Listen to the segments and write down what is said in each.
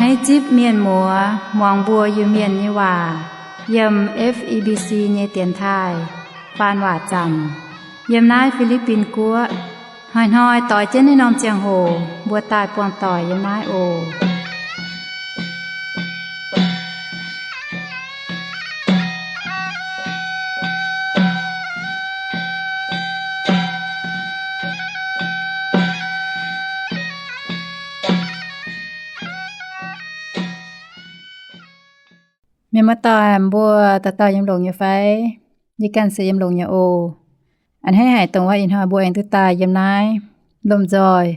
Naaiv zipv mienh muoz muangx mbuo Iu-Mienh nyei waac yiem F E B C nyei dienx taaih faan waac zanc yiem naaiv Fi^li^bin Guoqv. Hnoi-hnoi doix jienv naaiv norm ziangh hoc mbuo daaih buangh doic yiem naaiv oc. Mienh muoz-doic, mbuo dauh dauh yiem longx nyei fai? Yie ganh se yiem longx nyei oc. A'hneiv haic dongh wuov ih hnoi mbuo aengx duqv daaih yiem naaiv lomh nzoih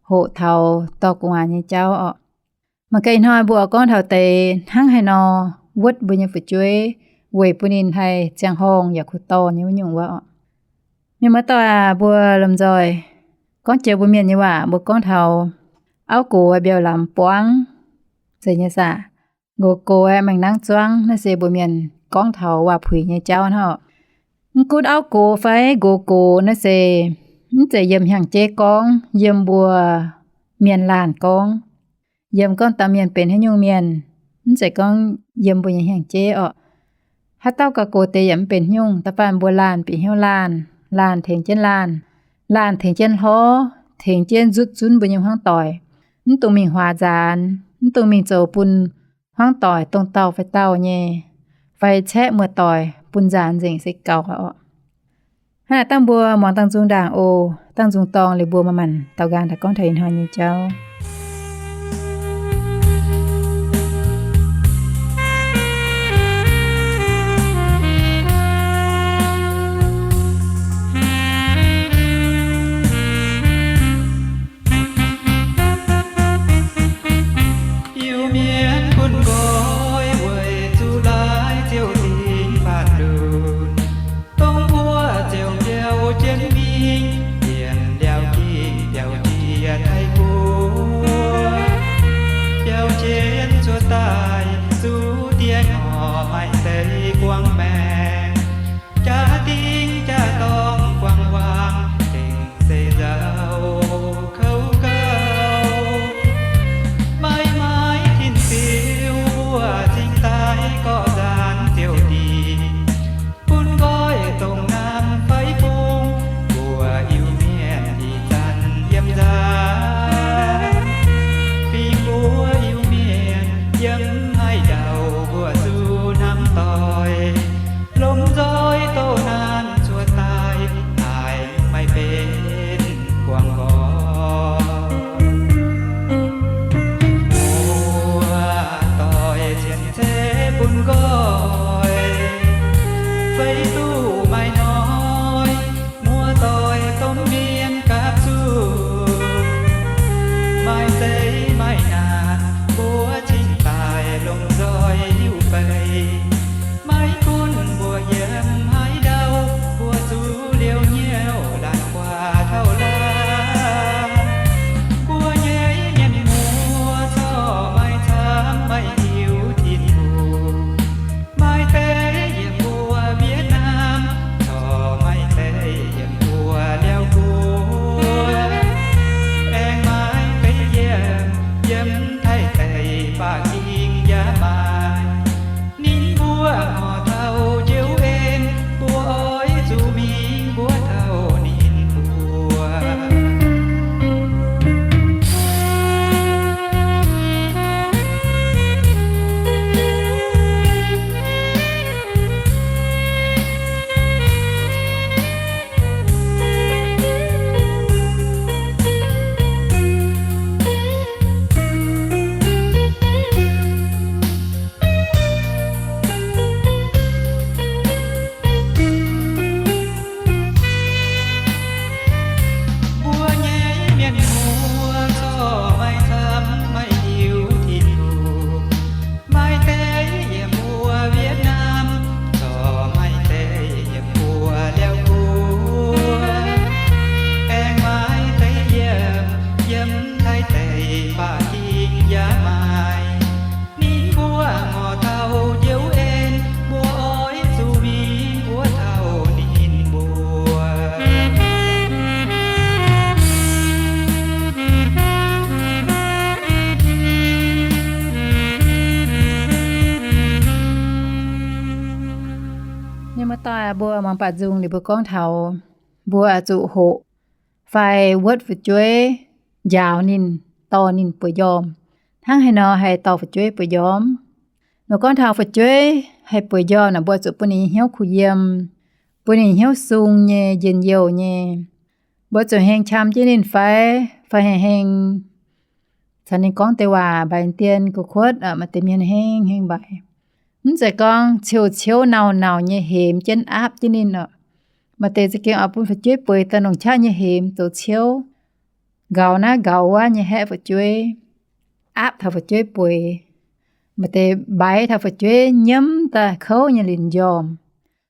hoqc taux dorh gu'nguaaz nyei jauv orqc. Mangc gaax ih hnoi mbuo oix gorngv taux deix hnangv haaix nor wuotv mbuo nyei fu'jueiv weic bun ninh haih ziangh horngh yaac kuh dorh nyei wuov nyungc wuov orqc. Mienh muoz-doic aac, mbuo lomh nzoih gorngv joux mbuo Mienh nyei waac, mbuo gorngv taux auv gox mbiauh lamz buangv zeiz nyei saah. Nqox gox aeqv, maengx nangv zuangv, naaiv se mbuo Mienh gorngv taux waac-puix nyei jauv hnangv orqc. Mv gunv auv gox fai nqox gox, naaiv se mv zeiz yiem hnyangx-jeiv gorngv, yiem mbuo Mienh laanh gorngv. Yiem gorngv dauh mienh benx haaix nyungc mienh, mv zeiz gorngv yiem mbuo nyei hnyangx-jeiv orqc. Haaix dauh gauh gox deix yaac mv benx haaix nyungc. Da'faanh mbuo laanh bieqc hnyouv laanh, laanh tengx jienv laanh, laanh tengx jienv hlorv, tengx jienv nzutv zunv mbuo nyei hmuangv doic. Mv dungx mingh huaax nzaanx, mv dungx mingh zoux bun hmuangv doic dongh dauh fai dauh nyei, fai caeqv muoz-doic bun nzaanx nzengc se gaux orqc. Hnangv naaic dangh mbuo muangx dangh nzung ndaangc oc. Dangh nzung dorngh liuz mbuo maaih maanc daaux nqaang daaih gorngv taux ih hnoi nyei jauv. Iu-Mienh bun nqoi weic zuqc laaix ziouc dingc faatv lunx, dongh mbuo ziouc mbiauh jienv mingh, yienx liaauc gingh biauv jiex Taiv-Guoqv, biauv jienv cuotv daaih zuqc diex ngorc maaih deix guangc maengc, jaa-dingh jaa-dorngh guangc waangc, dingc se nzauh kouv gauh. Maiv maaih tin-diuh mbuo cingx daaih gorqv nzaanx ziouc dingc, bun nqoi dongh naamh fai bung, mbuo Iu-Mienh ih zanc yiem nzaanx. Fingx mbuo Iu-Mienh yiem haaix ndau mbuo zuqc hnamv doic, lomh nzoih doh naanc cuotv daaih, haiz maiv benx guangc nqoi. Muoz-doic cien-ceqv bun nqoi, feix duqv maaih hnoi, muoz-doic domh mienh gapv zuqc, maaih zeiz maaih naanc mbuo cingx daaih longc Mbuo muangx baaux nzung liuz mbuo gorngv taux mbuo oix zuqc hoqc fai wuotv fu'jueiv njaaux ninh, dorh ninh bueix njormh. Hnangv haaix nor haih dorh fu'jueiv bueix njormh? Nor gorngv taux fu'jueiv haih bueix njormh naaic, mbuo oix zuqc bun ninh nyei hnyouv kuh yiem, bun ninh hnyouv sung nyei, njien-youh nyei. Mbuo zuqc heng qam jienv ninh fai, fai heng heng caux ninh gorngv deix waac mbaix dien gu'kuotv, maaih deix mienh heng heng mbaix. Mv zeiz gorngv ciouv-ciouv nauc-nauc nyei hemx jienv aapv jienv ninh oc. Maaih deix za'gengh oix bun fu'jueiv bueix daaih longc qaqv nyei hemx zoux ciouv, nqauz naaiv nqauz wuov nyei haeqv fu'jueiv, aapv taux fu'jueiv bueix. Maaih deix mbaix taux fu'jueiv nyiemv daaih kouv nyei linc njormh.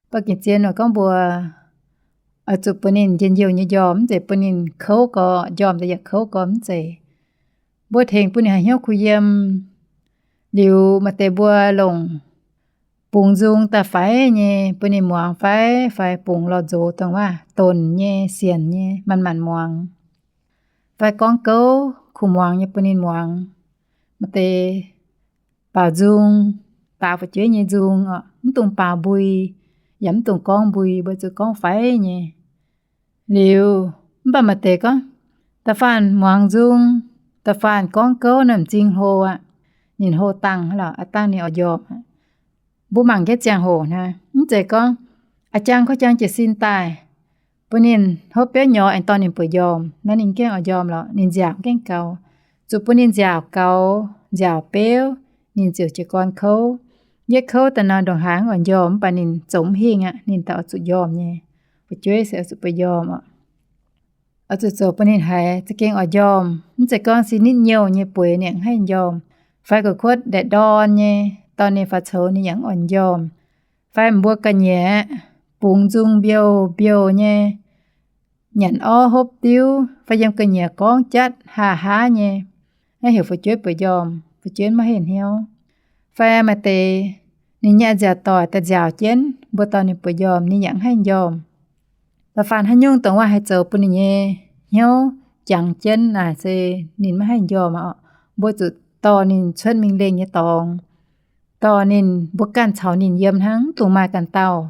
Mv baac gengh zien nor gorngv mbuo oix zuqc bun ninh njien-youh nyei njormh, mv zeiz bun ninh kouv gorx, njormh daaih yaac kouv gorx, mv zeiz. Mbuo tengx bun ninh haih hnyouv kuh yiem. Liuz maaih deix mbuo longc bungx nzung daaih faix nyei bun ninh muangx fai, fai bungx lorh nzox dongh waac donx nyei, sienx nyei, manc-manc muangx. Fai gorngv gouv kuh muangx nyei bun ninh muangx. Maaih deix baaux nzung, baaux fu'jueiv nyei nzung oc, mv dungx baaux mbui, yaac mv dungx gorngv mbui, mbuo zuqc gorngv faix nyei. Liuz mv baac maaih deix gorngv, da'faanh muangx nzung, da'faanh gorngv gouv naaiv m'zing hlo aqv, ninh hlo dangh lorqc, a'dangh ninh oix njormh aqv. Mbuo mangc jienv ziangh hoc naaiv, mv zeiz gorngv a'jang kov jang jiez sin daaih, bun ninh hopv biauv nyorx aengx dorh ninh bueix njormh, naaiv ninh gaengh oix njormh lorqc, ninh nziaauc gaengh gaux. Zuqc bun ninh nziaauc gaux, nziaauc beuv, ninh ziouc jiez gorn kouv. Yietv kouv daaih nor ndongc haaix oix njormh, mv baac ninh zoux mv hingh aqv, ninh daaih oix zuqc njormh nyei. Fu'jueiv se oix zuqc bueix njormh oc. Oix zuqc zoux bun ninh haiz za'gengh oix njormh. Mv zeiz gorngv sin nitv nyouh nyei bueix ninh yaac mv haih njormh. Fai gu'kuotv ndaeqc ndorn nyei, dorh ninh faaux coux ninh yaac mv oix njormh. Fai mbuo ga'nyiec bungx nzung mbiouh mbiouh nyei, nyanc orv hopv diuv, fai yiem ga'nyiec gorngv jatv haa haa nyei, naaiv heuc fu'jueiv bueix njormh, fu'jueiv maiv haih hnyouv. Fai maaih deix ninh nyei nziaauc doic daaih nziaauc jienv, mbuo dorh ninh bueix njormh ninh yaac mv haih njormh. Da'faanh haaix nyungc dongh waac haih zoux bun ninh nyei hnyouv jangx jienv naaic se ninh maiv haih njormh aqv. Mbuo zuqc dorh ninh cuotv mingh lengh nyei dorngx, dorh ninh, mbuo ganh caux ninh yiem hnangv, mv dungx maaih ganh dauh,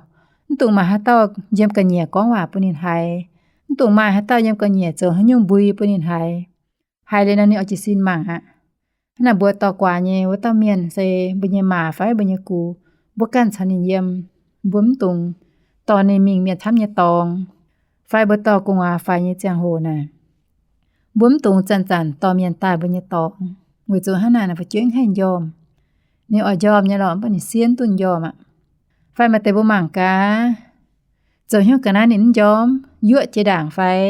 mv dungx maaih haaix dauh yiem ga'nyiec gorngv waac bun ninh haiz, mv dungx maaih haaix dauh yiem ga'nyiec zoux haaix nyungc mbui bun ninh haiz. Haiz liuz nor ninh oix jiez sin mangc aqv. Hnangv naaic mbuo dorh guaax nyei wuov dauh mienh se mbuo nyei maa fai mbuo nyei gux, mbuo ganh caux ninh yiem, mbuo mv dungx dorh ninh mingh mienh camv nyei dorngx, fai mbuo dorh gu'nguaaz faix nyei ziangh hoc naaic, mbuo mv dungx zanc-zanc dorh mienh daaih mbuo nyei dorngx, weic zuqc hnangv naaic naaic fu'jueiv mv haih njormh. Ninh oix njormh nyei lorqc, mv baac ninh sienv duqv njormh aqv. Fai maaih deix mbuo mangc gaax, zoux hnyouv ga'naaiv ninh mv njormh, yuoqv jiex ndaangc fai,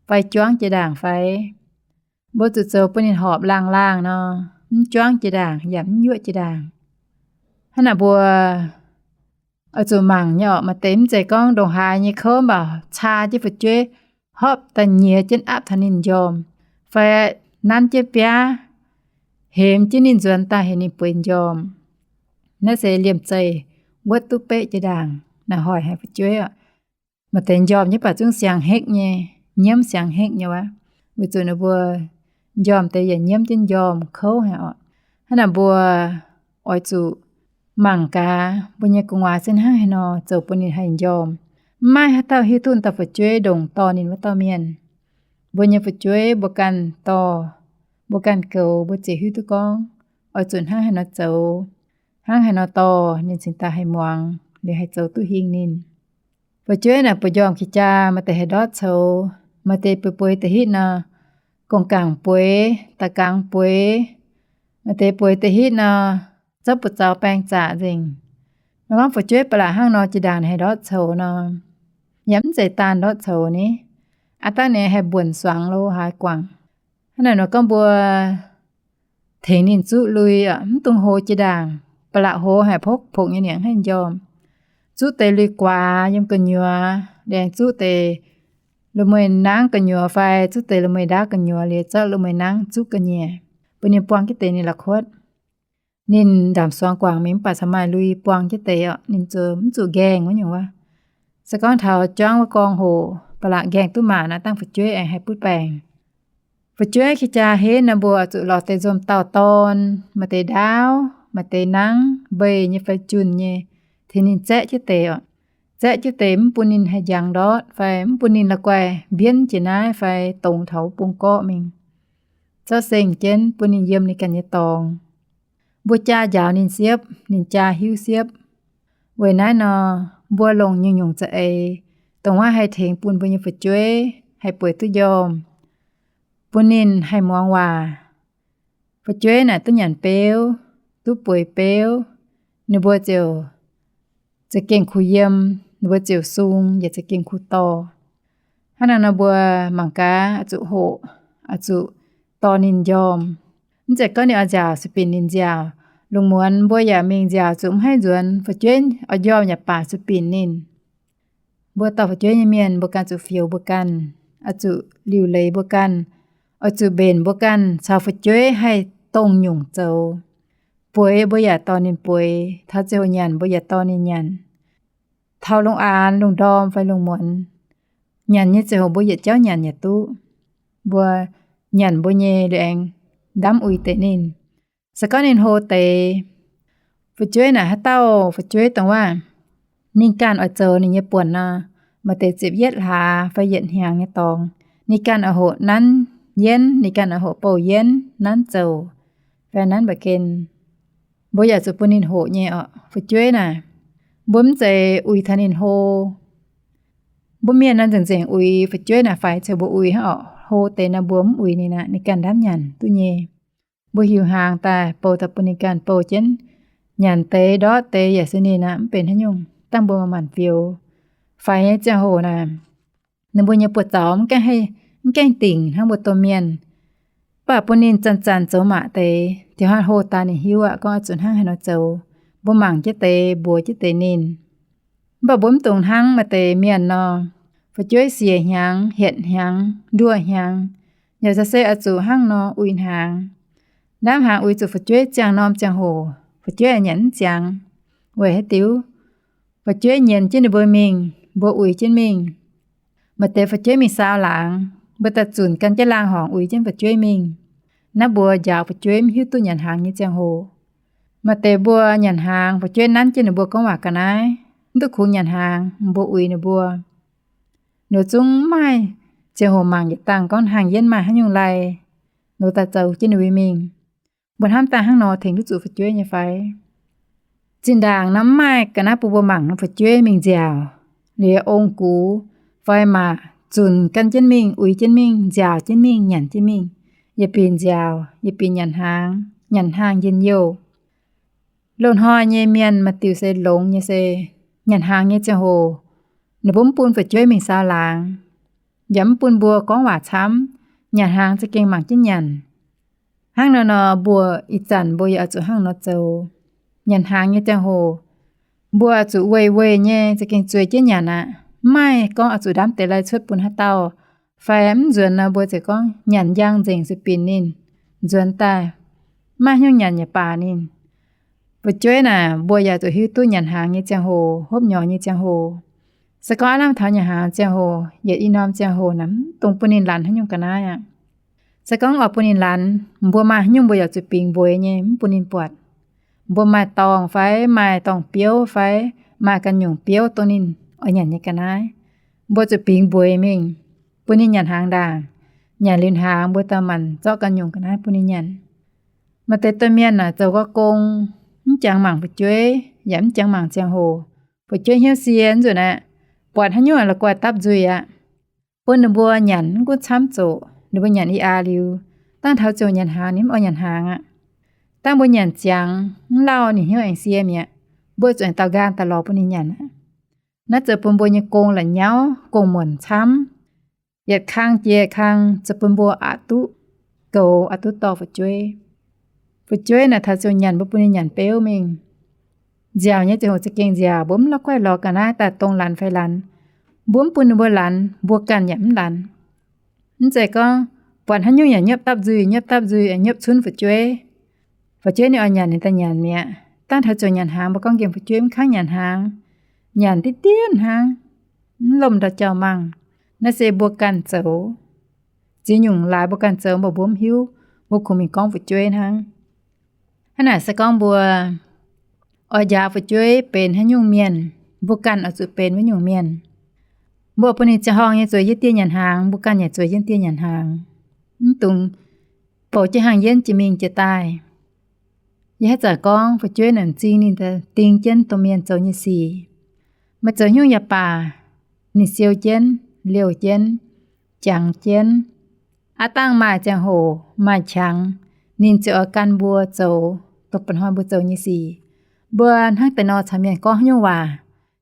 fai juangv jiex ndaangc fai. Mbuo zuqc zoux bun ninh horpc laangh laangh nor, mv juangv jiex ndaangc yaac mv yuoqv jiex ndaangc. Hnangv naaic mbuo oix zuqc mangc nyei orqc. Maaih deix mv zeiz gorngv ndongc haaix nyei kouv mv baac caa jienv fu'jueiv, hopv daaih nyiex jienv aapv taux ninh njormh, fai nanv jienv biaav, hemx jienv ninh nzuonx daaih heuc ninh bueix njormh. Naaiv se liemh zeih wuotv duqv beqv jiex ndaangc, naaic hoic haic fu'jueiv orqc. Maaih deix njormh nyei mv baac zungv siang-hekv nyei, nyiemv siang-hekv nyei wuov. Weic zuqc ninh mbuo njormh deix yaac nyiemv jienv njormh kouv haic orqc. Hnangv naaic mbuo oix zuqc mangc gaax mbuo nyei gu'nguaaz se hnangv haaix nor zoux bun ninh haih njormh. Mv maaih haaix dauh hiuv duqv dauh fu'jueiv ndongc dorh ninh wuov dauh mienh. Mbuo nyei fu'jueiv mbuo ganh dorh, mbuo ganh goux, mbuo ziouc hiuv duqv gorngv oix zuqc hnangv haaix nor zoux, hnangv haaix nor dorh ninh cingx daaih haih muangx liuz haih zoux duqv hingh ninh. Fu'jueiv naaic bueix njormh qiex jaa, maaih deix haih ndortv coux, maaih deix bueix bueix da'hitv nor, gong-gaangc bueix, da'gangx bueix, maaih deix bueix da'hitv nor, zorqv buoz-zaux baeng zaqc nzengc. Nor gorngv fu'jueiv ba'laqc hnangv nor jiex ndaangc ninh haih ndortv coux nor, yaac mv zeiz daanh ndortv coux ni, aav dangh ninh haih mbuonx suangx lo haaix guangc. Hnangv naaic nor gorngv mbuo tengx ninh zuqv lui, mv dungx hoz jiex ndaangc. Ba'laqc hoz haic, pokv pongc nyei ninh mv haih njormh. Zuqv deix lui-guaax yiem gu'nyuoz, aengx zuqv deix lu mueiz nangv gu'nyuoz fai zuqv deix lu mueiz ndaauv gu'nyuoz liuz zorqv lu mueiz nangv zuqv ga'nyiec, bun ninh buangh jienv deix ninh la'kuotv. Ninh ndaamc-suangx guangc mingh mv baac cingx maaih lui buangh jienv deix orqc. Ninh zoux mv zuqc nqaengh wuov nyungc wuov. Se gorngv taux juangv wuov gorngv hoc, ba'laqc nqaengh duqv maanc aqv, dangh fu'jueiv aengx haih butv baengc. Fu'jueiv qiex jaa henv nor, mbuo zuqc lorz deix nzomz dauh dorn, maaih deix ndaauv, maaih deix nangv, mbeix nyei fai junh nyei, tengx ninh zaeqv jienv deix orqc. zaeqv jienv deix mv bun ninh haih njangx ndortv fai mv bun ninh la'guaih mbienv jiex naaiv fai dongz taux wuov bung gorqv mingh. Zorqv seng jienv bun ninh yiem ninh ganh nyei dorngx. Mbuo jaa njaaux ninh siepv, ninh jaa hiuv siepv. Weic naaiv nor, mbuo longc nyungc-nyungc za'eix, dongh wuov haih tengx bun mbuo nyei fu'jueiv haih bueix duqv njormh, bun ninh haih muangx waac. Fu'jueiv naaic duqv nyanc beuv, duqv bueix beuv, ninh mbuo ziouc za'gengh kuh yiem, ninh mbuo ziouc sung yaac za'gengh kuh dorh. Hnangv naaiv nor mbuo mangc gaax oix zuqc hoqc, oix zuqc dorh ninh njormh. Mv zeiz gorngv ninh oix nziaauc sueih binc ninh nziaauc. Lungh muonz mbuo yaac mingh nziaauc zuqc mv haih nzuonx, fu'jueiv oix njormh yaac baac sueih binc ninh. Mbuo dorh fu'jueiv nyei mienh mbuo ganh zuqc fioux mbuo ganh, oix zuqc liuc leiz mbuo ganh, oix zuqc mbenc mbuo ganh caux fu'jueiv haih dongh nyungc zoux. Bueix mbuo yaac dorh ninh bueix, taux ziangh hoc nyanc mbuo yaac dorh ninh nyanc. Taux lungh aanx lungh ndorm fai lungh muonz, nyanc nyei ziangh hoc mbuo yietc jauv nyanc yaac duqv. Mbuo nyanc mbuo nyei liuz aengx ndamv uix deix ninh. Se gorngv ninh hlo deix, fu'jueiv naaic haaix dauh fu'jueiv dongh wuov, ninh ganh oix zoux ninh nyei buonc nor, maaih deix ziepc yietv hlaax fai yietc hnyangx nyei dorngx, ninh ganh oix hoqc nanv yienv, ninh ganh oix hoqc bouh yienv nanv zoux, fai nanv mba'gen. Mbuo yaac zuqc bun ninh hoqc nyei orqc. Fu'jueiv naaic, mbuo mv zeiz uix taux ninh hlo. Mbuo mienh nor nzengc-nzengc uix fu'jueiv naaic faix, ziouc mbuo uix hnangv orqc. Hlo deix nor mbuo mv uix ninh aqv, ninh ganh ndamv nyanc duqv nyei. Mbuo hiuc hnaangx daaih bouh daaih bun ninh ganh bouh jienv. Nyanc deix ndortv deix yaac se ninh aqv, mv benx haaix nyungc. Dangh mbuo manc-manc fioux. Faix nyei ziangh hoc naaic, ninh mbuo nyei buoz-zaux mv gaengh, mv gaengh dingc hnangv mbuo domh mienh. Mv baac bun ninh zanc-zanc zoux maac deix, diuh hnoi hlo daaih ninh hiuv aqv gorngv oix zuqc hnangv haaix nor zoux. Mbuo mangc jienv deix, mbuox jienv deix ninh. Mv baac mbuo mv dungx hnangv maaih deix mienh nor, fu'jueiv siec hnyangx, hietc hnyangx, nduoh hnyangx, yaac se se oix zuqc hnangv nor uix hnaangx. Ndamv hnaangx uix zuqc fu'jueiv ziangh norm ziangh hoc, fu'jueiv yaac nyanc mv ziangx. Weic haaix diuc? Fu'jueiv nyienz jienv ninh mbuo mingh, mbuo uix jienv mingh. Maaih deix fu'jueiv mingh saau laangz, mbuo daaih zunc gan jienv laangh horngc uix jienv fu'jueiv mingh. Naaiv mbuo njaaux fu'jueiv mv hiuv duqv nyanc hnaangx nyei ziangh hoc. Maaih deix mbuo nyanc hnaangx, fu'jueiv nanv jienv ninh mbuo gorngv waac ga'naaiv, mv duqv kungx nyanc hnaangx, mbuo uix ninh mbuo. Ninh zungv mv maaih ziangh hoc mangc yietc dangh gorngv hnaangx yienv maaih haaix nyungc lai, ninh daaih zoux jienv ninh mbuo mingh. Mbuo hnamv daaih hnangv nor tengx duqv zuqc fu'jueiv nyei fai? Zinh ndaangc nor mv maaih ga'naaiv bun mbuo mangc nor fu'jueiv mingh nziaauc, liuz ong-gux fai maac zunc gan jienv mingh, uix jienv mingh, nziaauc jienv mingh, nyanc jienv mingh, yietc bieqc nziaauc, yietc bieqc nyanc hnaangx, nyanc hnaangx njien-youh. Loz-hnoi nyei mienh maaih diuc se longx nyei se, nyanc hnaangx nyei ziangh hoc, ninh mbuo mv bun fu'jueiv mingh saau laangz, yaac mv bun mbuo gorngv waac camv, nyanc hnaangx za'gengh mangc jienv nyanc. Hnangv nor nor mbuo ih zanc mbuo yaac oix zuqc hnangv nor zoux. Nyanc hnaangx nyei ziangh hoc, mbuo oix zuqc weih weih nyei za'gengh zueiz jienv nyanc aqv. Mv maaih gorngv oix zuqc ndamv deix lai cuotv bun haaix dauh, fai mv nzuonx nor mbuo ziouc gorngv nyanc njang nzengc se binc ninh nzuonx daaih, mv maaih haaix nyungc nyanc yaac baac ninh. Fu'jueiv naaic mbuo yaac zuqc hiuv duqv nyanc hnaangx nyei ziangh hoc, hopv nyorx nyei ziangh hoc. Se gorngv aav lamh taux nyanc hnaangx ziangh hoc, yietc i norm ziangh hoc naaic mv dungx bun ninh lanz haaix nyungc ga'naaiv aqv. Se gorngv oix bun ninh lanz, mbuo maaih haaix nyungc mbuo yaac zuqc bingx mbueix nyei, mv bun ninh buatc. Mbuo maaih dorngh fai, maaih dorngh biouv fai, maaih ganh nyungc biouv dongh ninh oix nyanc nyei ga'naaiv, mbuo zuqc bingx mbueix mingh, bun ninh nyanc hnaangx ndaangc. Nyanc liuz hnaangx mbuo daaih manc zorqv ganh nyungc ga'naaiv bun ninh nyanc. Maaih deix domh mienh naaic zoux gong, mv jangx mangc fu'jueiv yaac mv jangx mangc ziangh hoc. Fu'jueiv hnyouv sie nzunc aqv, buatc haaix nyungc la'guaih dapv nzuih aqv. Bun ninh mbuo nyanc mv gunv camv zoqc, ninh mbuo nyanc i aa liuz, dangh taux ziouc nyanc hnaangx ninh mv oix nyanc hnaangx aqv. Dangh mbuo nyanc ziangx mv lauh ninh hnyouv aengx sie mi'aqv. Mbuo zuqc aengx daaux nqaang daaih lorz bun ninh nyanc aqv. Naaiv zoux bun mbuo nyei gong la'nyauv, gong-muonc camv. Yietc kang jiex kang zoux bun mbuo aqc duqv goux, aqc duqv dorh fu'jueiv. Fu'jueiv naaic taux ziouc nyanc mbuo bun ninh nyanc beuv mingh. Nziaauc nyei ziangh hoc za'gengh nziaauc, mbuo mv la'guaih lorz ga'naaiv daaih dongh lanz fai lanz. Mbuo mv bun ninh mbuo lanz, mbuo ganh yaac mv lanz. Mv zeiz gorngv buatc haaix nyungc yaac nyopv dapv nzuih, nyopv dapv nzuih, nyopv cunv fu'jueiv. Fu'jueiv ninh oix nyanc ninh daaih nyanc mi'aqv. Dangh taux ziouc nyanc hnaangx mbuo gorngv nqemh fu'jueiv mv kangv nyanc hnaangx, nyanc diqv diqv hnangv, mv lomh ndau jauv-mangh. Naaiv se mbuo ganh zoux. Ziex nyungc laaix mbuo ganh zoux, mbuo mbuo mv hiuv, mbuo kungx mingh gorngv fu'jueiv hnangv. Hnangv naaic se gorngv mbuo oix njaaux fu'jueiv benx haaix nyungc mienh, mbuo ganh oix zuqc benx wuov nyungc mienh. Mbuo bun ninh ziangh horngh nyei zueiz yiem dieh nyanc hnaangx, mbuo ganh yaac zueiz yiem dieh nyanc hnaangx. Mv dungx bouc jienv hnangv yienv jiex mingh jiex daaih. Yie haaix zanc gorngv fu'jueiv naaic m'zing ninh ding jienv domh mienh zoux nyei sic. Meih zoux nyungc yaac baac, ninh siou jienv, liouh jienv, jangx jienv. Aav dangh maaih ziangh hoc maaih qangx, ninh ziouc oix gan mbuo zoux dongh ba'hnoi mbuo zoux nyei sic. Mbuo hnangv deix nor caux mienh gorngv haaix nyungc waac,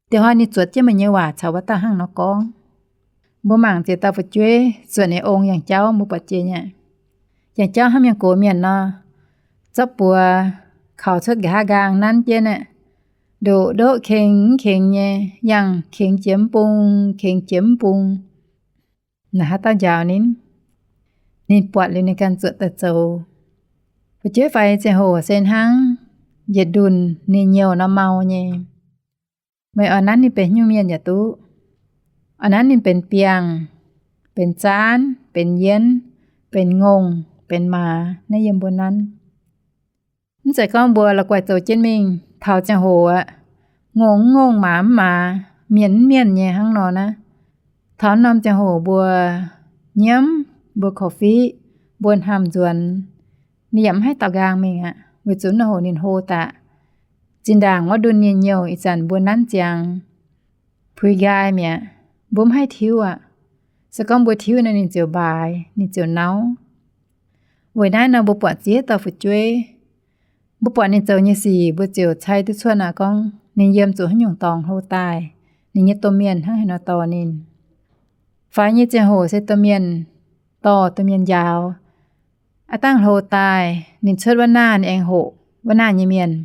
diex hnoi ninh zuotc jienv meih nyei waac caux wuov dauh hnangv nor gorngv. Mbuo mangc ziouc dauh fu'jueiv zuotc ninh ong yangh jauv, mbuo buatc jiex nyei. Yangh jauv hnangv mienh gox mienh nor, zorqv buoz kaux cuotv nqa'haav nqaang nanv jienv aeqv, ndoqc ndoqv kengx mv kengx nyei, yangh kengx jiex mv bung, kengx jiex mv bung. Naaic haaix dauh njaaux ninh? Ninh buatc liuz ninh ganh zuotc daaih zoux. Fu'jueiv faix ziangh hoc se hnangv yietc ndunh ninh nyouh nor mau nyei. Meih oix nanv ninh benx haaix nyungc mienh yaac duqv. Oix nanv ninh benx biangh, benx zaanv, benx yienv, benx ngongh, benx maaz, naaiv yiem mbuo nanv. Mv zeiz gorngv mbuo la'guaih zoux jienv mingh taux ziangh hoc aqv, ngongh mv ngongh, maaz mv maaz, mienh mv mienh nyei hnangv nor naaiv. Taux norm ziangh hoc mbuo nyiemv, mbuo korv-fiqv, mbuo hnamv nzuonx, ninh yaac mv haih daaux nqaang mingh aqv, weic zuqc naaiv hoc ninh hlo daaih. Zinh ndaangc wuov ndunh ninh nyouh ih zanc mbuo nanv ziangx puix nqaai mi'aqv, mbuo mv haih tiuv aqv. Se gorngv mbuo tiuv nor ninh ziouc mbaaix, ninh ziouc nauv. Weic naaiv nor mbuo buatc ziex dauh fu'jueiv, mbuo buatc ninh zoux nyei sic, mbuo ziouc cai duqv cuotv aqv gorngv ninh yiem zuqc haaix nyungc dorngx hlo daaih, ninh nyei domh mienh hnangv haaix nor dorh ninh. Faix nyei ziangh hoc se domh mienh dorh, domh mienh njaaux. Aav dangh hlo daaih ninh cuotv wuov naah, ninh aengx hoqc wuov naah nyei mienh.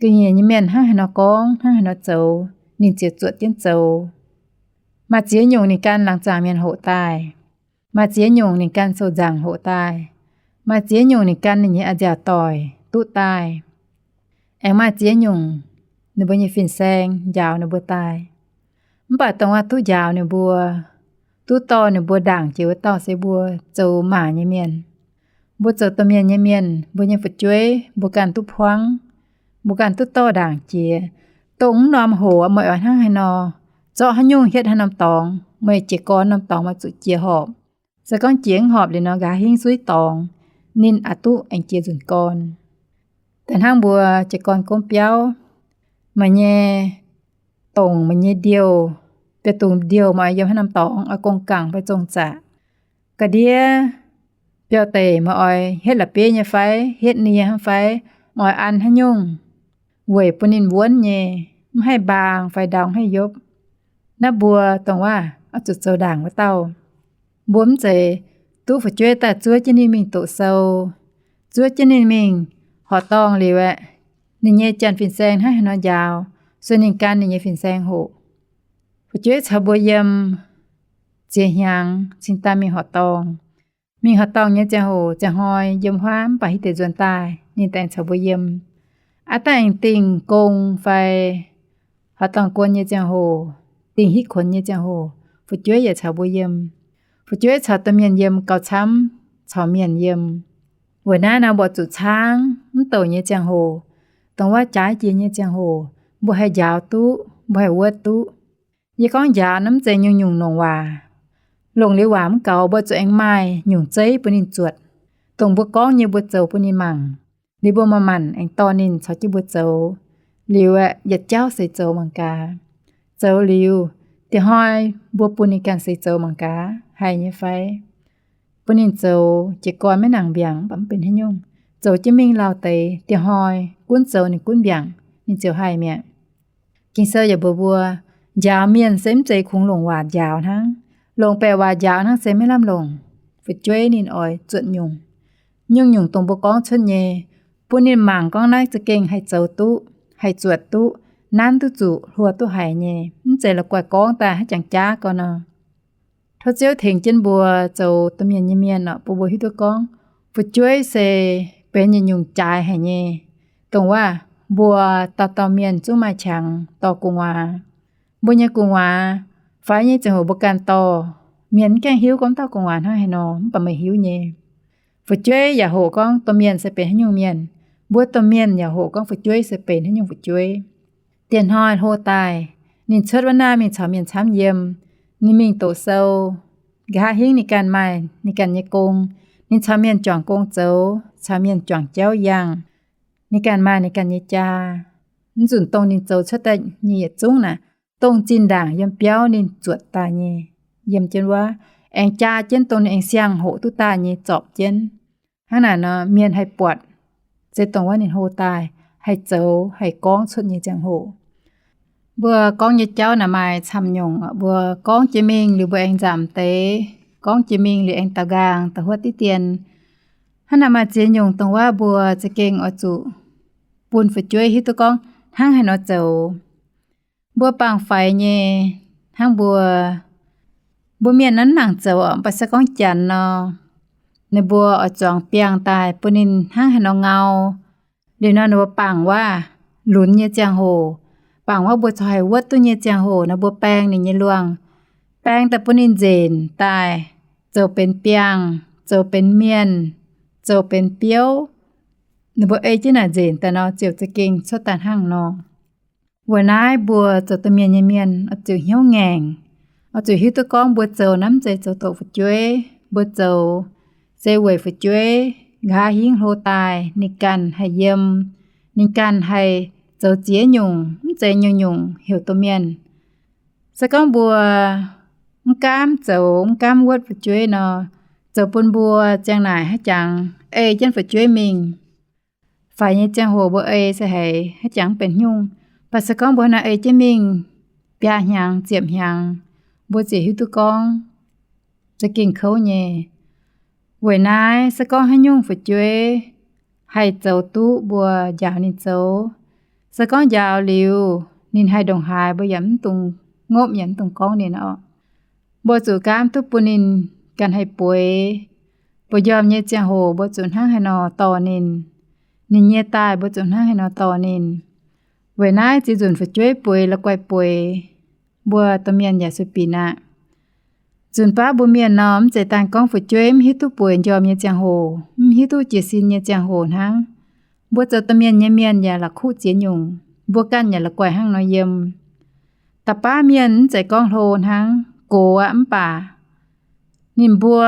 Ga'nyiec nyei mienh hnangv haaix nor gorngv, hnangv haaix nor zoux, ninh ziouc zuotc jienv zoux. Maaih ziex nyungc ninh gan laangz zaangc mienh hoqc daaih. Maaih ziex nyungc ninh gan sou nzaangc hoqc daaih. Maaih ziex nyungc ninh gan ninh nyei a'nziaauc doic duqv daaih. Aengx maaih ziex nyungc ninh mbuo nyei fin-saeng njaaux ninh mbuo daaih. Mv baac dongh wuov duqv njaaux ninh mbuo, duqv dorh ninh mbuo ndaangc jiex wuov dauh se mbuo zoux maac nyei mienh. Mbuo zoux domh mienh nyei mienh, mbuo nyei fu'jueiv mbuo ganh duqv buangv, mbuo ganh duqv dorh ndaangc jiex. Dongh wuov norm hoc meih oix hnangv haaix nor, zorqv haaix nyungc hietv haaix norm dorngx, meih jiez gorn norm dorngx meih zuqc jiex horpc. Se gorngv jiex mv horpc liuz nor, nqa'haav hingv suiv dorngx, ninh aqc duqv aengx jiex nzunc gorn. Da'hnangv mbuo jiez gorn gomv biauv, meih nyei dongc, meih nyei ndiouh, bieqc dungc ndiouh meih oix yiem haaix norm dorngx, oix gong-gangc fai zong-zaqc. Ga'ndiev biauv-deic meih oix hietv la'bieiv nyei fai, hietv nie hnangv fai, meih oix an haaix nyungc weic bun ninh wuonv nyei, mv haih mbaang fai ndau mv haih yopv. Naaiv mbuo dongh wuov oix zuqc zoux ndaangc wuov dauh. Mbuo mv zeiz duqv fu'jueiv daaih zuov jienv ninh mingh doqc sou, zuov jienv ninh mingh horqc dorngh liuz aeqv, ninh nyei janx fin-saeng hnangv haaix nor njaaux, sueih ninh gan ninh nyei fin-saeng hoqc. Fu'jueiv caux mbuo yiem ziex hnyangx cingx daaih mingh horqc dorngh. Mingh horqc dorngh nyei ziangh hoc, ziangh hnoi yiem huaav mv baac hiuv deix nzuonx daaih ninh daaih caux mbuo yiem. Aav dangh aengx dingh gong fai horqc dorngh guon nyei ziangh hoc, dingh hitv kuonx nyei ziangh hoc, fu'jueiv yaac caux mbuo yiem. Fu'jueiv caux domh mienh yiem gauh camv caux mienh yiem. Weic naaiv nor mbuo zuqc caangv mv douc nyei ziangh hoc, dongh wuov jaaix jiex nyei ziangh hoc, mbuo haih njaaux duqv, mbuo haih wuotv duqv. Yie gorngv njaaux naaiv mv zeiz nyungc-nyungc longc waac. Longc liuz waac mv gaux, mbuo zuqc aengx maaih nyungc zeiv bun ninh zuotc, dongh mbuo gorngv nyei mbuo zoux bun ninh mangc. Liuz mbuo manc-manc aengx dorh ninh caux jienv mbuo zoux. Liuz aeqv, yietc jauv seix zoux mangc gaax. Zoux liuz, diex hnoi mbuo bun ninh ganh seix zoux mangc gaax haih nyei fai. Bun ninh zoux jiez gorn maiv nangc mbiaangc mv baac mv benx haaix nyungc. Zoux jienv mingh lauh deix, diex hnoi gunv zoux ninh gunv mbiaangc, ninh ziouc haih mi'aqv. Ging-Sou yaac mbuox mbuo, njaaux mienh se mv zeiz kungx longc waac njaaux hnangv. Longc baeqc waac njaaux hnangv se maiv lamh longc. Fu'jueiv ninh oix zuotc nyungc. Nyungc-nyungc dongh mbuo gorngv cuotv nyei, bun ninh mangc gorngv naaiv za'gengh haih zoux duqv, haih zuotc duqv, nanv duqv zuqc, hluo duqv haic nyei, mv zeiz la'guaih gorngv daaih haaix jangx jaav gau nor. Tov Ziouv tengx jienv mbuo zoux domh mienh nyei mienh oc, bun mbuo hiuv duqv gorngv fu'jueiv se benx yietc nyungc jaaix haic nyei. Dongh wuov, mbuo dauh dauh mienh zungv maaih qangx dorh gu'nguaaz. Mbuo nyei gu'nguaaz faix nyei ziangh hoc mbuo ganh dorh. Mienh mv gaengh hiuv gorngv dauh gu'nguaaz hnangv haaix nor, mv baac meih hiuv nyei. Fu'jueiv yaac hoqc gorngv domh mienh se benx haaix nyungc mienh. Mbuo domh mienh yaac hoqc gorngv fu'jueiv se benx haaix nyungc fu'jueiv. Diex hnoi hlo daaih, Ninh cuotv wuov naaiv mingh caux mienh camv yiem. Ninh mingh doqc sou, nqa'haav hingv ninh ganh maaih ninh ganh nyei gong. Ninh caux mienh juangc gong zoux, caux mienh juangc jauv yangh. Ninh ganh maaih ninh ganh nyei jaa. Mv nzunc dongh ninh zoux cuotv daaih nyei yietc zungv naaic, dongh zinh ndaangc yiem biauv ninh zuotc daaih nyei, yiem jienv wuov, aengx jaa jienv dongh ninh aengx siang-hoqc duqv daaih nyei zorpc jienv. Hnangv naaic nor mienh haih buatc se dongh wuov ninh hlo daaih, haih zoux haih gorngv cuotv nyei ziangh hoc. Mbuo gorngv nyei jauv naaic maaih camv nyungc, mbuo gorngv jiex mingh liuz mbuo aengx nzamc deix, gorngv jiex mingh liuz aengx daaux nqaang da'huotv diqv dien. Hnangv naaic maaih ziex nyungc dongh wuov mbuo za'gengh oix zuqc bun fu'jueiv hiuv duqv gorngv hnangv haaix nor zoux. Mbuo bangc faix nyei, hnangv mbuo, mbuo mienh naaiv mv nangc zoux, mv baac se gorngv Janx nor, ninh mbuo oix zuangx biangh daaih bun ninh hnangv haaix nor ngau. Liuz nor ninh mbuo bangc wuov lunx nyei ziangh hoc, bangc wuov mbuo corc haih wuotv duqv nyei ziangh hoc nor, mbuo baeng ninh nyei luangh, baeng daaih bun ninh nzenc daaih, zoux benx biangh, zoux benx mienh, zoux benx biouv. Ninh mbuo ei jienv naaic nzenc daaih nor ziouc za'gengh cuotv daaih hnangv nor. Weic naaiv mbuo zoux domh mienh nyei mienh oix zuqc hnyouv ngaengc, oix zuqc hiuv duqv gorngv mbuo zoux naaiv mv zeiz zoux doqc fu'jueiv. Mbuo zoux se weic fu'jueiv nqa'haav hingv hlo daaih ninh ganh haih yiem, ninh ganh haih zoux ziex nyungc, mv zeiz nyungc-nyungc heuc domh mienh. Se gorngv mbuo mv gaamv zoux, mv gaamv wuotv fu'jueiv nor, zoux bun mbuo ziang naaic haaix jangx ei jienv fu'jueiv mingh. Faix nyei ziangh hoc mbuo ei se haiz haaix jangx mv benx haaix nyungc. Mv baac se gorngv mbuo hnangv ei jienv mingh biaa hnyangx ziepc hnyangx, mbuo ziouc hiuv duqv gorngv za'gengh kouv nyei. Weic naaiv se gorngv haaix nyungc fu'jueiv haih zoux duqv mbuo njaaux ninh zoux. Se gorngv njaaux liuz ninh haih ndongc haaix mbuo yaac mv dungx ngopv yaac mv dungx gorngv ninh oc. Mbuo zuqc gaamv duqv bun ninh ganh haih bueix. Mbuo njormh nyei ziangh hoc mbuo zuqc hnangv haaix nor dorh ninh, ninh nyie daaih mbuo zuqc hnangv haaix nor dorh ninh. Weic naaiv ziex nzunc fu'jueiv bueix la'guaih bueix, mbuo domh mienh yaac sueih binc aqv. Nzunc baav mbuo mienh nor, mv zeiz dangh gorngv fu'jueiv mv hiuv duqv bueix njormh nyei ziangh hoc, mv hiuv duqv jiez sin nyei ziangh hoc hnangv. Mbuo zoux domh mienh nyei mienh yaac la'kuqv ziex nyungc, mbuo ganh yaac la'guaih hnangv nor yiem. Da'baav mienh mv zeiz gorngv hlo hnangv, gox aqv, mv baac ninh mbuo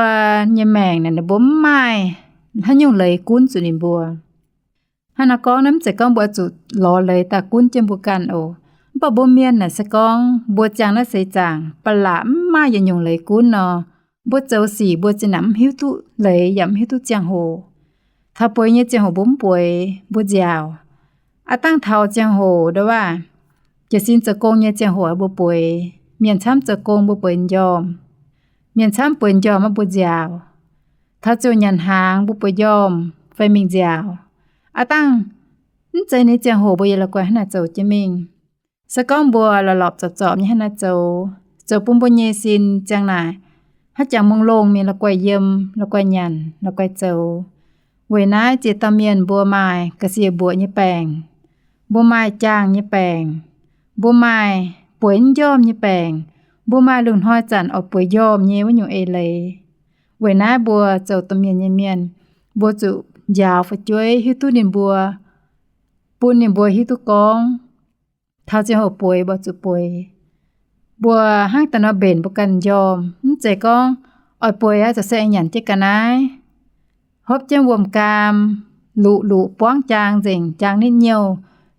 nyei maengc naaic ninh mbuo mv maaih haaix nyungc leiz gunv zuqc ninh mbuo. Hnangv naaiv gorngv naaiv mv zeiz gorngv mbuo zuqc lorz leiz daaih gunv jienv mbuo ganh oc. Mv baac mbuo mienh naaic se gorngv mbuo ziangh naaiv seix zaangc ba'laqc mv maaih yietc nyungc leiz gunv nor, mbuo zoux sic mbuo zinh naaic mv hiuv duqv leiz yaac mv hiuv duqv ziangh hoc. Taux bueix nyei ziangh hoc mbuo mv bueix, mbuo nziaauc. Aav dangh taux ziangh hoc ndo waac, jiez sin zoux gong nyei ziangh hoc mbuo bueix. Mienh camv zoux gong mbuo bueix njormh. Mienh camv bueix njormh mbuo nziaauc. Taux ziouc nyanc hnaangx mbuo bueix njormh fai mingh nziaauc. Aav dangh mv zeiz nyei ziangh hoc mbuo yaac la'guaih hnangv naaic zoux jienv mingh. Se gorngv mbuo lorpc lorpc zorpc zorpc nyei hnangv naaiv zoux, zoux bun mbuo nyei sin ziang naaic haaix jangx mungh longh mingh la'guaih yiem, la'guaih nyanc, la'guaih zoux. Weic naaiv ziex dauh mienh mbuo maaih ga'sie mbuoqc nyei baengc, mbuo maaih jaangh nyei baengc, mbuo maaih bueix mv njormh nyei baengc, mbuo maaih lungh hnoi zanc oix bueix njormh nyei wuov nyungc eix leiz. Weic naaiv mbuo zoux domh mienh nyei mienh, mbuo zuqc njaaux fu'jueiv hiuv duqv ninh mbuo, bun ninh mbuo hiuv duqv gorngv taux ziangh hoc bueix mbuo zuqc bueix. Mbuo hnangv daaih nor mbenc mbuo ganh njormh, mv zeiz gorngv oix bueix aqv, zoux se aengx nyanc jienv ga'naaiv, hopv jienv wuom-gaam, luqc luqc buangv jaang nzengc, jaang nitv nyouh,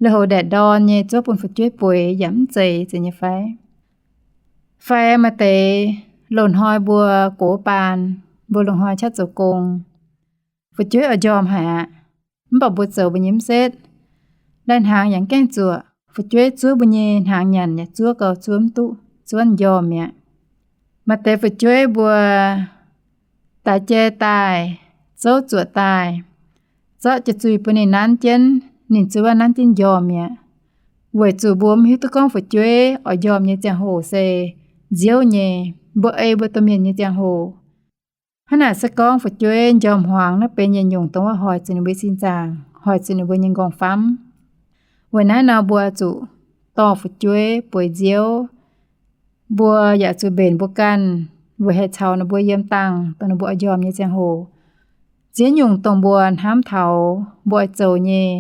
lui-houx ndaeqc ndorn nyei zuov bun fu'jueiv bueix yaac mv zeiz zeiz nyei fai? Fai maaih deix loz-hnoi mbuo gox baan, mbuo loz-hnoi qaqv zoux gong, fu'jueiv oix njormh haic aqv, mv baac mbuo zoux mbuo nyei mv setv. Lai-hnaangx yaac mv gaengh zuoqc, fu'jueiv zuov mbuo nyei hnaangx nyanc yaac zuov gau, zuov mv duqv, zuov njormh mi'aqv. Maaih deix fu'jueiv mbuo daix jai daaih, zouv zuoqc daaih, zorqv jiex zuih bun ninh nanv jienv, ninh zuov nanv jienv njormh mi'aqv. Weic zuqc mbuo mv hiuv duqv gorngv fu'jueiv oix njormh nyei ziangh hoc se nziouv nyei, mbuo ei mbuo domh mienh nyei ziangh hoc. Hnangv naaic se gorngv fu'jueiv njormh hmuangx naaiv benx yietc nyungc dongh wuov hoic zuqc ninh mbuo sin zaangc, hoic zuqc ninh mbuo nyei nqorngv-famv. Weic naaiv nor mbuo zuqc dorh fu'jueiv bueix nziouv. Mbuo yaac zuqc mbenc mbuo ganh weic haih caux ninh mbuo yiem dangh dongh ninh mbuo oix njormh nyei ziangh hoc. Ziex nyungc dongh mbuo hnamv taux mbuo oix zoux nyei,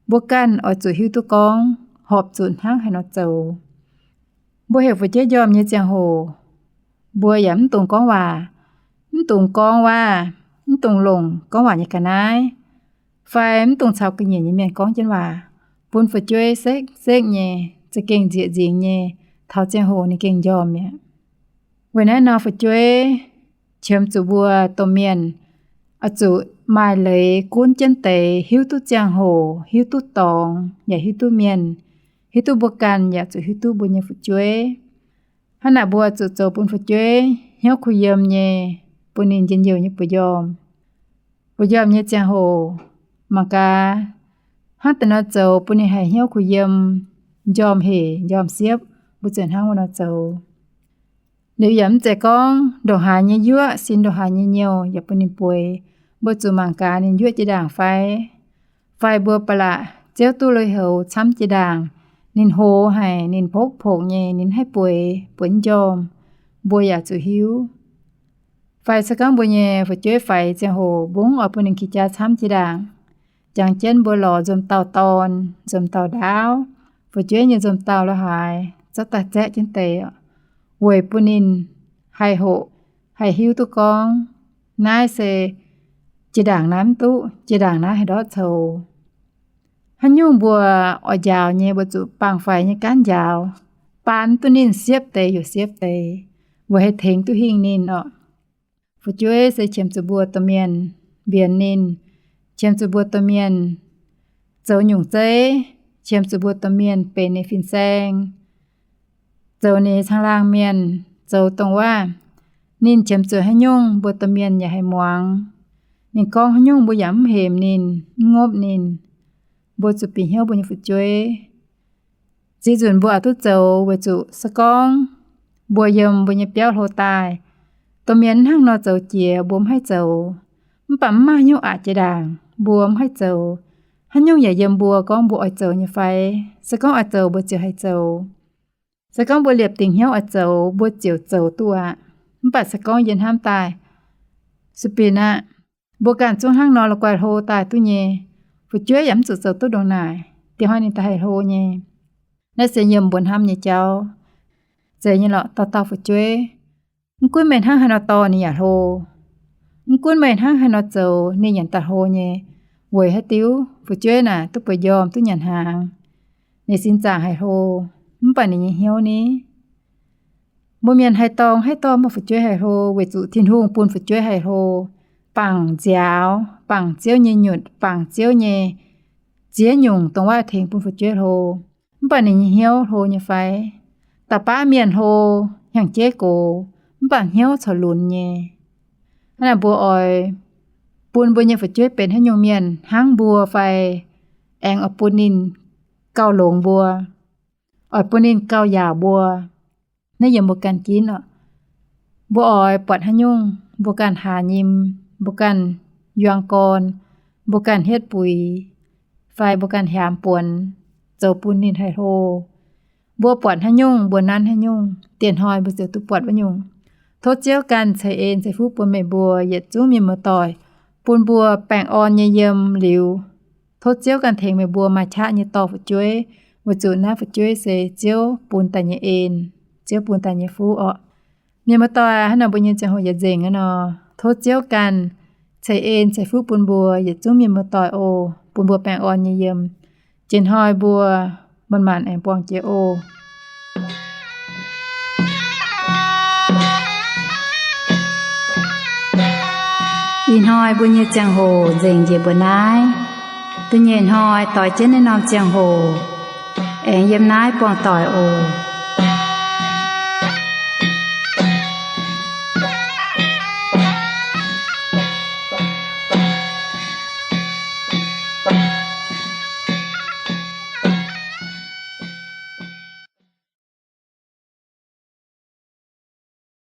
mbuo ganh oix zuqc hiuv duqv gorngv horpc zuqc hnangv haaix nor zoux. Mbuo heuc fu'jueiv njormh nyei ziangh hoc, mbuo yaac mv dungx gorngv waac, mv dungx gorngv waac, mv dungx longc gorngv waac nyei ga'naaiv, fai mv dungx caux ga'nyiec nyei mienh gorngv jienv waac, bun fu'jueiv sekv-sekv nyei, za'gengh nzieqc nzingx nyei, taux ziangh hoc ninh gengh njormh mi'aqv. Weic naaiv nor fu'jueiv qiemx zuqc mbuo domh mienh oix zuqc maaih leiz gunv jienv deix, hiuv duqv ziangh hoc, hiuv duqv dorngx, yaac hiuv duqv mienh, hiuv duqv mbuo ganh, yaac zuqc hiuv duqv mbuo nyei fu'jueiv. Hnangv naaic mbuo zuqc zoux bun fu'jueiv hnyouv kuh yiem nyei, bun ninh njien-youh nyei buoz-njormh. Buoz-njormh nyei ziangh hoc mangc gaax, hnangv deix nor zoux bun ninh haih hnyouv kuh yiem, njormh hec njormh siepv, mbuo ziouc hnangv wuov nor zoux. Liuz yaac mv zeiz gorngv ndongc haaix nyei yuoqv, sin ndongc haaix nyei nyouh yaac bun ninh bueix. Mbuo zuqc mangc gaax ninh yuoqv jiex ndaangc fai, fai mbuo ba'laqc ziouv duqv lui-houx camv jiex ndaangc, ninh hoz haic, ninh pokv pokc nyei, ninh haih bueix, bueix njormh, mbuo yaac zuqc hiuv. Fai se gorngv mbuo nyei fu'jueiv faix ziangh hoc, mbuo mv oix bun ninh qiex jaax camv jiex ndaangc, jangx jienv mbuo lorz nzomc dauh dorn, nzomc dauh ndaauv, fu'jueiv nyei nzomc dauh la'haaix zorqv daaih zaeqv jienv deix, weic bun ninh haih hoqc, haih hiuv duqv gorngv naaiv se jiex ndaangc naaiv mv duqv, jiex ndaangc naaiv haih ndortv coux. Haaix nyungc mbuo oix njaaux nyei, mbuo zuqc bangc faix nyei gaanv njaaux, baan duqv ninh siepv deix yaac siepv deix, weic haih tengx duqv hingh ninh orqc. Fu'jueiv se qiemx zuqc mbuo domh mienh mbienx ninh, qiemx zuqc mbuo domh mienh zoux nyungc zeiv, qiemx zuqc mbuo domh mienh benx ninh fin-saeng, zoux ninh caangh laangh mienh, zoux dongh waac. Ninh qiemx zuqc haaix nyungc mbuo domh mienh yaac haih muangx. Ninh gorngv haaix nyungc mbuo yaac mv hemx ninh, mv ngopv ninh. Mbuo zuqc bieqc hnyouv mbuo nyei fu'jueiv. Ziex nzunc mbuo oix duqv zoux weic zuqc se gorngv mbuo yiem mbuo nyei biauv hlo daaih, domh mienh hnangv nor zoux jiex mbuo mv haih zoux. Mv baac mv maaih haaix nyungc aqc jiex ndaangc mbuo mv haih zoux. Haaix nyungc yaac yiem mbuo gorngv mbuo oix zoux nyei fai? Se gorngv oix zoux mbuo ziouc haih zoux. Se gorngv mbuo liepc dingc hnyouv oix zoux mbuo ziouc zoux duqv aqv. Mv baac se gorngv yie hnamv daaih, sueih binc aqv, mbuo ganh zungv hnangv nor la'guaih hlo daaih duqv nyei. Fu'jueiv yaac mv zuqc zoux duqv ndongc naaic, diex hnoi ninh daaih haih hlo nyei. Naaiv se yiem mbuo hnamv nyei jauv, zeiz nyei lorqc, dauh dauh fu'jueiv. Mv gunv meih hnangv haaix nor dorh ninh yaac hlo. Mv gunv meih hnangv haaix nor zoux ninh yaac daaih hlo nyei. Weic haaix diuc? Fu'jueiv naaic duqv bueix njormh duqv nyanc hnaangx, ninh sin zaangc haih hlo, mv baac ninh nyei hnyouv ni? Mbuo mienh haih dorh haih dorh maaih fu'jueiv haih hlo weic zuqc Tin-Hungh bun fu'jueiv haih hlo, bangc nziaaux, bangc Ziouv nyei nyutc, bangc Ziouv nyei ziex nyungc dongh waac tengx bun fu'jueiv hlo. Mv baac ninh nyei hnyouv hlo nyei fai? Da'baav mienh hlo, hnyangx-jeiv gox, mv baac hnyouv corc lunx nyei. Hnangv naaic mbuo oix bun mbuo nyei fu'jueiv benx haaix nyungc mienh hnangv mbuo fai aengx oix bun ninh gauh longx mbuo, oix bun ninh gauh yaauc mbuo, naaiv yiem mbuo ganh ginv oc. Mbuo oix buatc haaix nyungc, mbuo ganh haaz nyim, mbuo ganh yuang gorn, mbuo ganh hietv buix, fai mbuo ganh hiaamx buonx, zoux bun ninh haih hlo. Mbuo buatc haaix nyungc, mbuo nanv haaix nyungc, diex hnoi mbuo ziouc duqv buatc wuov nyungc. Tov Ziouv ganh ceix en ceix fuqv bun meih mbuo yietc zungv mienh muoz-doic, bun mbuo baengh orn nyei yiem liuz, tov Ziouv ganh tengx meih mbuo maaih qaqv nyei dorh fu'jueiv, weic zuqc naaiv fu'jueiv se Ziouv bun daaih nyei en, Ziouv bun daaih nyei fuqv orqc. Mienh muoz-doic, hnangv naaic mbuo nyei ziangh hoc yaac nzengc aqv nor, tov Ziouv ganh ceix en ceix fuqv bun mbuo yietc zungv mienh muoz-doic oc, bun mbuo baengh orn nyei yiem. Jiex hnoi mbuo manc-manc aengx buangh jiex oc. Ih hnoi mbuo nyei ziangh hoc nzengc njiec mbuo naaiv. Da'nyeic hnoi doix jienv naaiv norm ziangh hoc aengx yiem naaiv buangh doic oc.